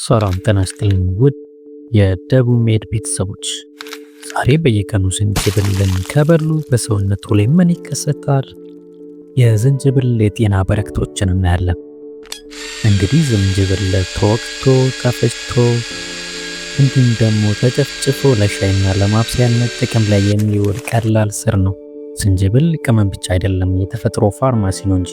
ሰላም ጤና ይስጥልኝ ውድ የደቡብ ሜድ ቤተሰቦች፣ ዛሬ በየቀኑ ዝንጅብልን ከበሉ በሰውነቱ ላይ ምን ይከሰታል? የዝንጅብል የጤና በረከቶችን እናያለን። እንግዲህ ዝንጅብል ተወቅቶ፣ ተፈጭቶ እንዲሁም ደግሞ ተጨፍጭፎ ለሻይና ለማብሰያነት ጥቅም ላይ የሚውል ቀላል ስር ነው። ዝንጅብል ቅመም ብቻ አይደለም፣ የተፈጥሮ ፋርማሲ ነው እንጂ።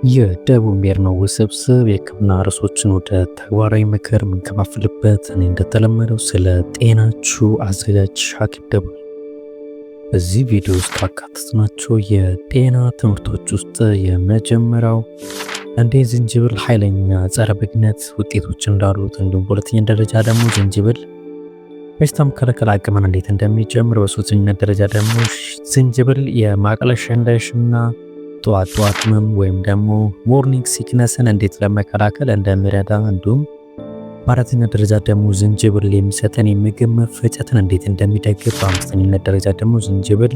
ይህ ደቡብ ሜድ ነው። ውስብስብ የሕክምና ርዕሶችን ወደ ተግባራዊ ምክር የምንከፋፍልበት። እኔ እንደተለመደው ስለ ጤናችሁ አዘጋጅ ሐኪም ደቡብ። በዚህ ቪዲዮ ውስጥ ካካተትናቸው የጤና ትምህርቶች ውስጥ የመጀመሪያው እንዴት ዝንጅብል ኃይለኛ ጸረ ብግነት ውጤቶች እንዳሉት፣ እንዲሁም በሁለተኛ ደረጃ ደግሞ ዝንጅብል በሽታ መከላከል አቅምን እንዴት እንደሚጨምር፣ በሶስተኝነት ደረጃ ደግሞ ዝንጅብል የማቅለሽለሽና ጠዋት ጠዋት ህመም ወይም ደግሞ morning sickness ን እንዴት ለመከላከል እንደሚረዳ፣ እንዲሁም በአራተኛ ደረጃ ደግሞ ዝንጅብል የሚሰጠን የምግብ መፈጨትን እንዴት እንደሚደግፍ፣ በአምስተኝነት ደረጃ ደግሞ ዝንጅብል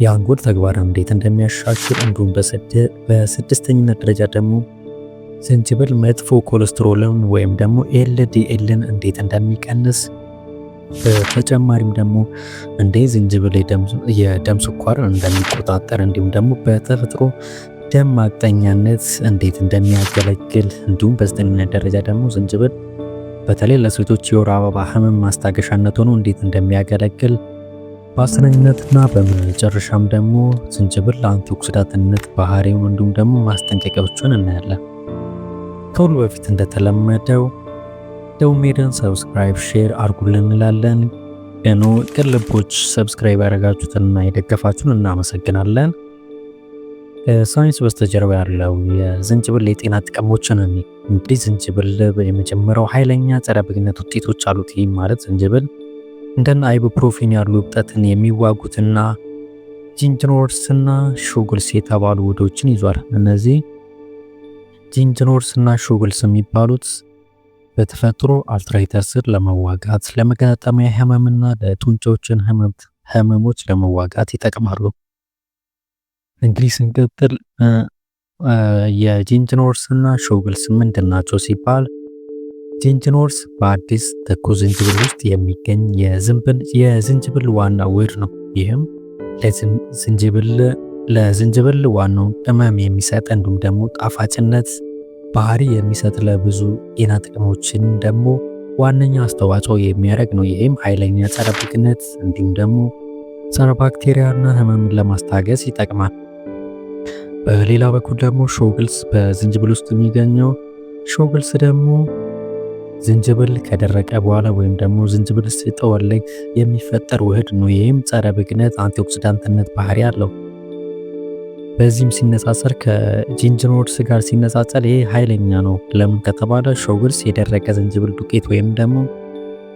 የአንጎል ተግባርን እንዴት እንደሚያሻሽል፣ እንዲሁም በስድስተኝነት ደረጃ ደግሞ ዝንጅብል መጥፎ ኮሌስትሮልን ወይም ደግሞ LDL ን እንዴት እንደሚቀንስ፣ በተጨማሪም ደግሞ እንዴ ዝንጅብል የደም ስኳርን እንደሚቆጣጠር፣ እንዲሁም ደግሞ በተፈጥሮ ደም ማቅጠኛነት እንዴት እንደሚያገለግል፣ እንዲሁም በዘጠነኛ ደረጃ ደግሞ ዝንጅብል በተለይ ለሴቶች የወር አበባ ህመም ማስታገሻነት ሆኖ እንዴት እንደሚያገለግል፣ በአስረኝነትና በመጨረሻም ደግሞ ዝንጅብል ለ antioxidant ነት ባህሪውን እንዲሁም ደግሞ ማስጠንቀቂያዎችን እናያለን። ከሁሉ በፊት እንደተለመደው ደቡብ ሜድን subscribe፣ share አድርጉልን እንላለን። ገኖ ቅልቦች subscribe ያደረጋችሁትና የደገፋችሁን እናመሰግናለን። ከሳይንስ በስተጀርባ ያለው የዝንጅብል የጤና ጥቅሞችን እንግዲህ ዝንጅብል የመጀመሪያው ኃይለኛ ጸረ ብግነት ውጤቶች አሉት። ይህም ማለት ዝንጅብል እንደነ ibuprofen ያሉ እብጠትን የሚዋጉትና gingerols እና shogaols የተባሉ ውህዶችን ይዟል። እነዚህ gingerols እና shogaols የሚባሉት በተፈጥሮ arthritis ን ለመዋጋት፣ ለመገጣጠሚያ ህመምና ለጡንቻዎችን ህመሞች ለመዋጋት ይጠቅማሉ። እንግዲህ ስንቀጥል የ gingerols እና shogaols ምንድን ናቸው ሲባል፣ gingerols በአዲስ ትኩስ ዝንጅብል ውስጥ የሚገኝ የዝንጅብል ዋና ውህድ ነው። ይህም ለዝንጅብል ዋናው ቅመም የሚሰጥ እንዲሁም ደግሞ ጣፋጭነት ባህሪ የሚሰጥ ለብዙ ጤና ጥቅሞችን ደግሞ ዋነኛ አስተዋጽኦ የሚያደርግ ነው። ይህም ኃይለኛ ጸረ ብግነት እንዲሁም ደግሞ ጸረ ባክቴሪያና ህመምን ለማስታገስ ይጠቅማል። በሌላ በኩል ደግሞ shogaols፣ በዝንጅብል ውስጥ የሚገኘው shogaols ደግሞ ዝንጅብል ከደረቀ በኋላ ወይም ደግሞ ዝንጅብል ሲጠወልግ የሚፈጠር ውህድ ነው። ይህም ጸረ ብግነት antioxidant ነት ባህሪ አለው። በዚህም ሲነጻጸር ከ gingerols ጋር ሲነጻጸር ይሄ ኃይለኛ ነው። ለምን ከተባለ shogaols የደረቀ ዝንጅብል ዱቄት ወይም ደግሞ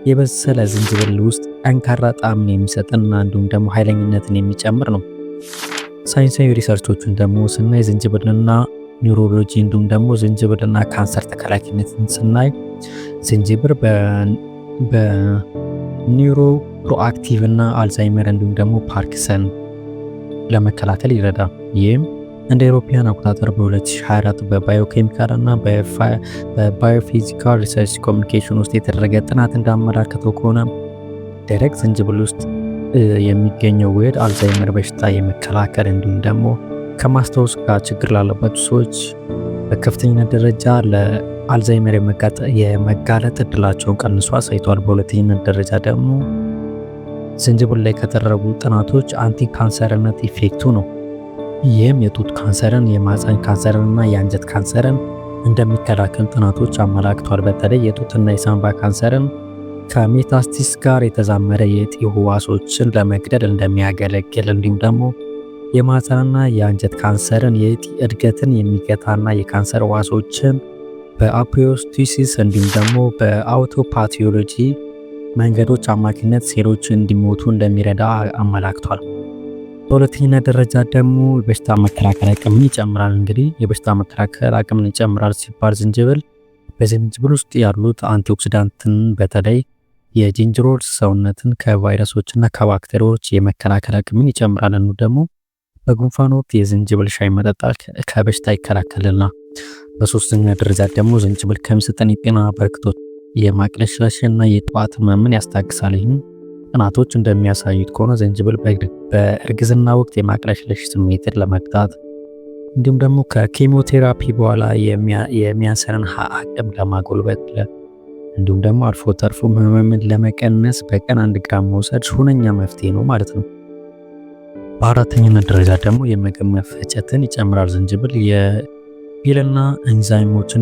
የበሰለ ዝንጅብል ውስጥ ጠንካራ ጣዕምን የሚሰጥና እንዲሁም ደግሞ ኃይለኝነትን የሚጨምር ነው። ሳይንሳዊ research ኦችን ደግሞ ስናይ ዝንጅብልና neurology እንዲሁም ደግሞ ዝንጅብልና ካንሰር ተከላካይነትን ስናይ ዝንጅብል በ neuroprotective እና አልዛይመር እንዲሁም ደግሞ ፓርኪንሰን ለመከላከል ይረዳል። ይህም እንደ አውሮፓውያን አቆጣጠር በ2024 በ biochemical እና በ biophysical research communication ውስጥ የተደረገ ጥናት እንዳመላከተው ከሆነ ደረቅ ዝንጅብል ውስጥ የሚገኘው ውህድ አልዛይመር በሽታ የመከላከል እንዲሁም ደግሞ ከማስታወስ ጋር ችግር ላለባቸው ሰዎች በከፍተኛ ደረጃ ለአልዛይመር የመጋለጥ እድላቸውን ቀንሶ አሳይቷል። በሁለተኝነት ደረጃ ደግሞ ዝንጅብል ላይ ከተደረጉ ጥናቶች anti ካንሰርነት effect ኡ ነው። ይህም የጡት ካንሰርን፣ የማህፀን ካንሰርን እና የአንጀት ካንሰርን እንደሚከላከል ጥናቶች አመላክቷል። በተለይ የጡትና የሳንባ ካንሰርን ከ metastasis ጋር የተዛመደ የእጢ ህዋሶችን ለመግደል እንደሚያገለግል፣ እንዲሁም ደግሞ የማህፀንና የአንጀት ካንሰርን የእጢ እድገትን የሚገታና የካንሰር ህዋሶችን በ apoptosis እንዲሁም ደግሞ በ autopathology መንገዶች አማካኝነት ሴሎች እንዲሞቱ እንደሚረዳ አመላክቷል። በሁለተኛ ደረጃ ደግሞ የበሽታ መከላከል አቅምን ይጨምራል። እንግዲህ የበሽታ መከላከል አቅምን ይጨምራል ሲባል በዝንጅብል ውስጥ ያሉት antioxidant ን በተለይ የ gingerol ሰውነትን ከቫይረሶችና ከባክቴሪያዎች የመከላከል አቅምን ይጨምራል። ደግሞ በጉንፋን ወቅት የዝንጅብል ሻይ መጠጣት ከበሽታ ይከላከልናል። በሶስተኛ ደረጃ ደግሞ ዝንጅብል ከሚሰጠን የጤና በረከቶች የማቅለሽለሽና የጠዋት ህመምን ያስታግሳል። ይህም ጥናቶች እንደሚያሳዩት ከሆነ ዝንጅብል በእርግዝና ወቅት የማቅለሽለሽ ስሜትን ለመግታት እንዲሁም ደግሞ ከኬሞቴራፒ በኋላ የሚያንሰንን አቅም ለማጎልበት እንዲሁም ደግሞ አልፎ ተርፎ ህመምን ለመቀነስ በቀን 1 ግራም መውሰድ ሁነኛ መፍትሄ ነው ማለት ነው። በአራተኝነት ደረጃ ደግሞ የምግብ መፈጨትን ይጨምራል። ዝንጅብል የ bile ና ኤንዛይሞችን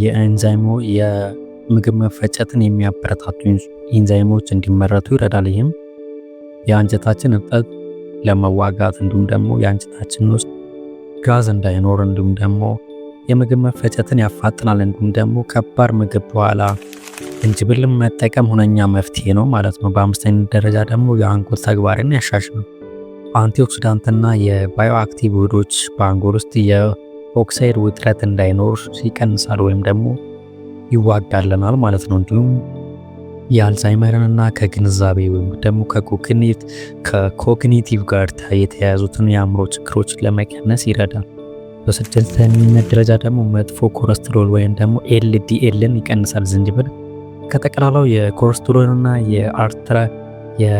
የኤንዛይሞ የምግብ መፈጨትን የሚያበረታቱ ኤንዛይሞች እንዲመረቱ ይረዳል። ይህም የአንጀታችን እብጠት ለመዋጋት እንዲሁም ደግሞ የአንጀታችን ውስጥ ጋዝ እንዳይኖር እንዲሁም ደግሞ የምግብ መፈጨትን ያፋጥናል። እንዲሁም ደግሞ ከባድ ምግብ በኋላ ዝንጅብልን መጠቀም ሁነኛ መፍትሄ ነው ማለት ነው። በአምስተኛ ደረጃ ደግሞ የአንጎል ተግባርን ያሻሽላል። Antioxidant ና የ bioactive ውህዶች በአንጎል ውስጥ የኦክሳይድ ውጥረት እንዳይኖር ይቀንሳል ወይም ደግሞ ይዋጋልናል ማለት ነው። እንዲሁም የአልዛይመርንና ከግንዛቤ ወይም ደግሞ ከ cognitive ጋር የተያያዙትን የአእምሮ ችግሮች ለመቀነስ ይረዳል። በስድስተኝነት ደረጃ ደግሞ መጥፎ ኮለስትሮል ወይም ደግሞ LDL ን ይቀንሳል። ዝንጅብል ከጠቅላላው የኮለስትሮልና የ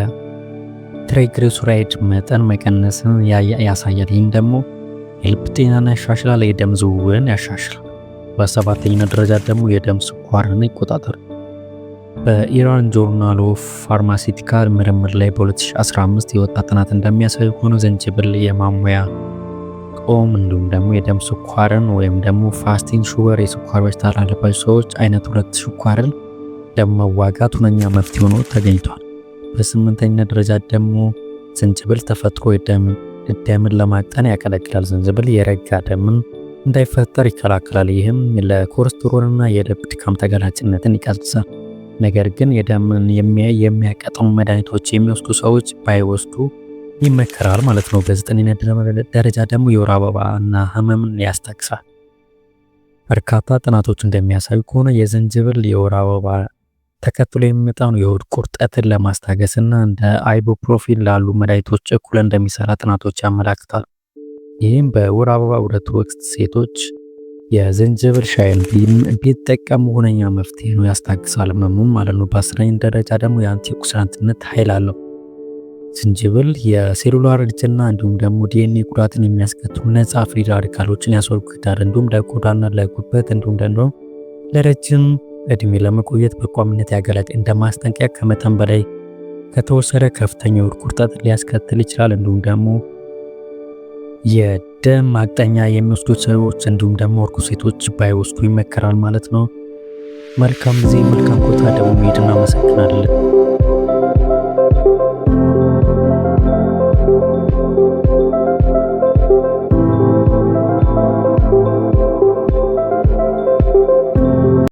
triglyceride መጠን መቀነስን ያሳያል። ይህም ደግሞ የልብ ጤናን ያሻሽላል፣ የደም ዝውውርን ያሻሽላል። በሰባተኝነት ደረጃ ደግሞ የደም ስኳርን ይቆጣጠራል። በኢራን Journal of Pharmaceutical ምርምር ላይ በ2015 የወጣ ጥናት እንደሚያሳይ ሆኖ ዝንጅብል የማሟያ ጾም እንዲሁም ደግሞ የደም ስኳርን ወይም ደግሞ fasting sugar የስኳር በሽታ ላለባቸው ሰዎች አይነት 2 ስኳርን ለመዋጋት ሁነኛ መፍትሄ ሆኖ ተገኝቷል። በስምንተኛ ደረጃ ደግሞ ዝንጅብል ተፈጥሮ ደምን ለማቅጠን ያገለግላል። ዝንጅብል የረጋ ደምን እንዳይፈጠር ይከላከላል። ይህም ለኮሌስትሮልና የልብ ድካም ተጋላጭነትን ይቀንሳል። ነገር ግን የደምን የሚያቀጥኑ መድኃኒቶች የሚወስዱ ሰዎች ባይወስዱ ይመከራል ማለት ነው። በዘጠነኛ ደረጃ ደግሞ የወር አበባ እና ህመምን ያስታግሳል። በርካታ ጥናቶች እንደሚያሳዩ ከሆነ የዝንጅብል የወር አበባ ተከትሎ የሚመጣውን የሆድ ቁርጠትን ለማስታገስና እንደ ibuprofen ላሉ መድኃኒቶች እኩል እንደሚሰራ ጥናቶች ያመላክታል። ይህም በወር አበባ ዑደት ወቅት ሴቶች የዝንጅብል ሻይን ቢጠቀሙ ሁነኛ መፍትሄ ነው፣ ያስታግሳል ህመሙን ማለት ነው። በ10ኛ ደረጃ ደግሞ የ antioxidant ነት ኃይል አለው። ዝንጅብል የ cellular እርጅና እንዲሁም ደግሞ ዲኤንኤ ጉዳትን የሚያስከትሉ ነፃ free radical ኦችን ያስወግዳል። እንዲሁም ለቆዳና ለጉበት እንዲሁም ደግሞ ለረጅም እድሜ ለመቆየት በቋሚነት ያገለግላል። እንደ ማስጠንቀቂያ ከመጠን በላይ ከተወሰደ ከፍተኛ የሆድ ቁርጠት ሊያስከትል ይችላል። እንዲሁም ደግሞ የደም ማቅጠኛ የሚወስዱ ሰዎች እንዲሁም ደግሞ እርጉዝ ሴቶች ባይወስዱ ይመከራል ማለት ነው። መልካም ጊዜ፣ መልካም ቆይታ። ደግሞ መሄድ እናመሰግናለን።